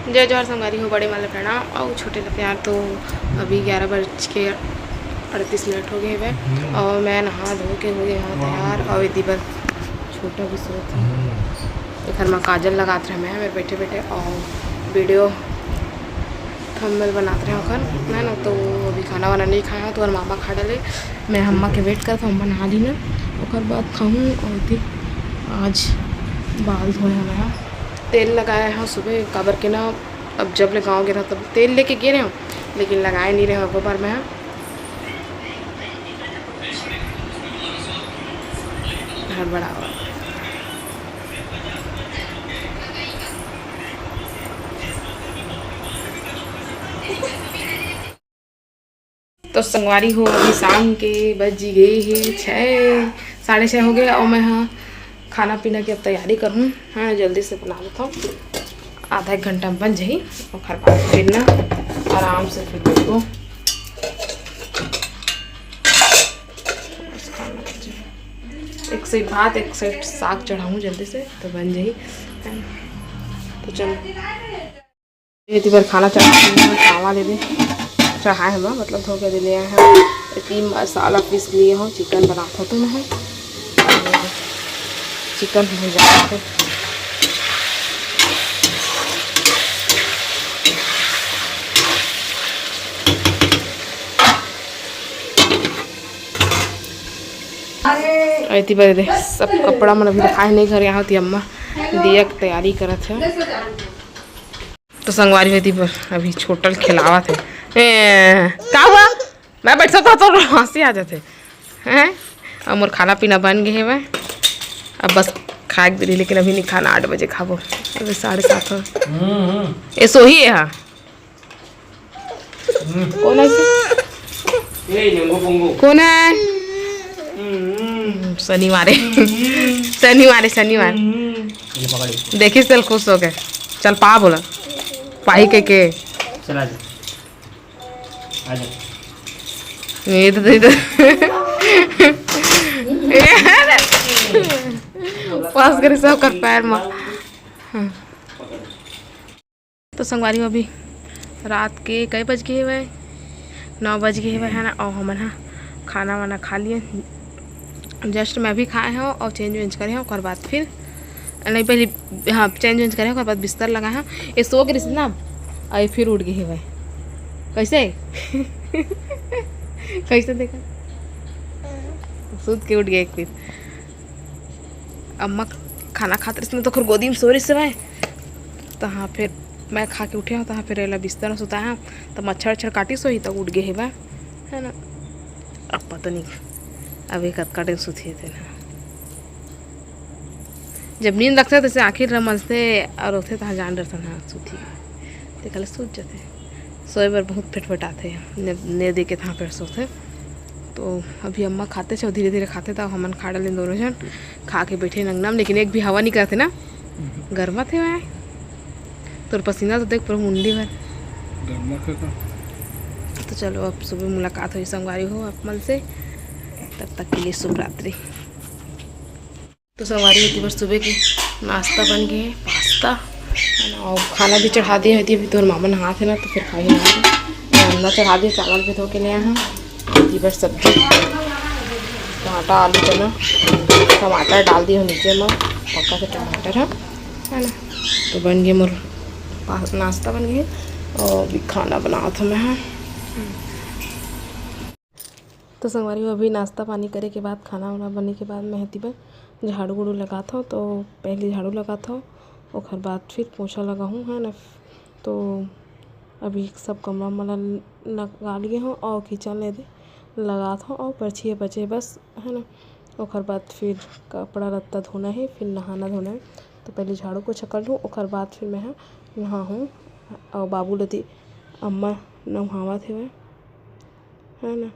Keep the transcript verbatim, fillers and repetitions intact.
जय जोहार संगवारी हो, बड़े मन ल प्रणाम अउ छोटे ल प्यार। तो अभी ग्यारह बज के अड़तीस मिनट हो गए हवे अउ मैं नहा धो के हो गए हूँ तैयार। अउ एती बर छोटा भी सोत है, एखर में काजल लगात रहे मैं मेरे बैठे बैठे अउ वीडियो थंबनेल बनात रहे ओखर, है ना। तो अभी खाना वाना नहीं खाया, तो मामा खा डाले। मैं अम्मा के वेट करत हूँ, अम्मा नहा ली ना, ओकर बाद खाहूँ। अउ एती आज बाल धोए हवे, तेल लगाए हव सुबह, काबर के ना अब जब ले गाँव गे रहे तब तेल लेके गे रहे हव, लेकिन लगाए नहीं रहे हव गोबर में। हड़बड़ावा। तो संगवारी हो, अभी शाम के बज गए हे छः, साढ़े छः हो गए। और मैं हाँ खाना पीना की अब तैयारी करूँ, हाँ जल्दी से बना लेता हूँ, आधा एक घंटा में बन जाही। ओकर बाद फिर ना आराम से फिर देखो, एक साइड भात एक साइड साग चढ़ाऊँ जल्दी से तो बन जाही, है ना? तो चल एती बर खाना चढ़ा, चावल एदे चढ़ाए हमा, मतलब धो के दे ले आए हैं। एती मसाला पीस लिए हो, चिकन बनात हो तो मैं चिकन भुजा के। एती बर दे सब कपड़ा मन अभी रखाए नहीं घर, यहाँ होती अम्मा दिया के तैयारी करत है। तो संगवारी होती पर अभी छोटल खिलावत है। ए, का हुआ? मैं बैठ सकता तो हंसी आ जाते हैं। और मोर खाना पीना बन गए है। अब बस खाए के देरी, लेकिन अभी नहीं खाना, आठ बजे खाबो। अभी साढ़े सात हो। ये सोही है, हाँ। कौन है इसे? कौन है? शनिवार है। शनिवार है, शनिवार। देखिस तेल खुश हो गए। चल पा बोला। पाही के के। चला जा। आ जा। ये तो, ये तो। पास करे सब कर पैर में। हाँ। तो संगवारी हो, अभी रात के कई बज गए हवय? नौ बज गए हवय, है ना। और हमन हा खाना वाना खा लिए, जस्ट मैं भी खाए हूँ और चेंज वेंज करे हूँ। ओकर बाद फिर नहीं, पहले, हाँ, चेंज वेंज करे हूँ, ओकर बाद बिस्तर लगाए हूँ। ये सो के रहिस ना, और ये फिर उठ गए हवय। कैसे? कैसे देखा? सूत के उठ गए एक फिर। अम्मा खाना खात रहिस ना, तो ओकर गोदी में सो रहिस हवय। तो हाँ, फिर मैं खा के उठे हूँ, तो हाँ, फिर एला बिस्तर में सुताए हूँ, तो मच्छर वच्छर काटिस होही, तो उठ गए हवय, है ना। अब पता नहीं, अभी कतका टाइम सुतिए थे ना। जब नींद लगथे, तैसे आँखी ल मलथे और होथे, तहाँ जान डरथन, हाँ, सुतिए। ते काले सूत जाथे। सोए बर बहुत फटफटाथे, ने, ने दे के तहाँ पर सोथे। तो अभी अम्मा खाते छे, धीरे धीरे खाते, तब हमन खा डालेन दोनों झन। खा के बैठे अंगना में, लेकिन एक भी हवा नहीं करते ना, गरमा थे वहाँ। तोर पसीना तो देख पूरा मुंडी भर। गरमा थे तो। तो चलो, अब सुबह मुलाकात होही संगवारी हो आप मन से, तब तक के लिए शुभ रात्रि। तो संगवारी होती बर सुबह के नाश्ता बन गए, पास्ता, है ना, और खाना भी चढ़ा दिए होती। अभी तोर मामा नहात है ना, तो फिर खाही नहा के। मैं अंडा चढ़ा दिए, चावल भी धो के ले आए हैं। होती बर सब्जी, टमाटर, आलू, चना, टमाटर डाल दिए हो नीचे में, पक्का से टमाटर है, है ना। तो बन गए मोर पा-, नाश्ता बन गए और अभी खाना बनावत हूँ मैं, हाँ। तो संगवारी हो, अभी नाश्ता पानी करे के बाद, खाना वाना बने के बाद मैं एती बर झाड़ू उड़ू लगात हव। तो पहले झाड़ू लगात हव, ओकर बाद फिर पोछा लगाहूँ, है ना। तो अभी सब कमरा मन ला लगा लिए हव और किचन ले दे लगात हव और परछिया बचे बस, है ना। ओकर बाद फिर कपड़ा लत्ता धोना है, फिर नहाना धोना है। तो पहले झाड़ू पोछा कर लूँ, ओकर बाद फिर मैं ह नहाहूँ। और बाबू ल एती अम्मा नहावत हेवय, है ना।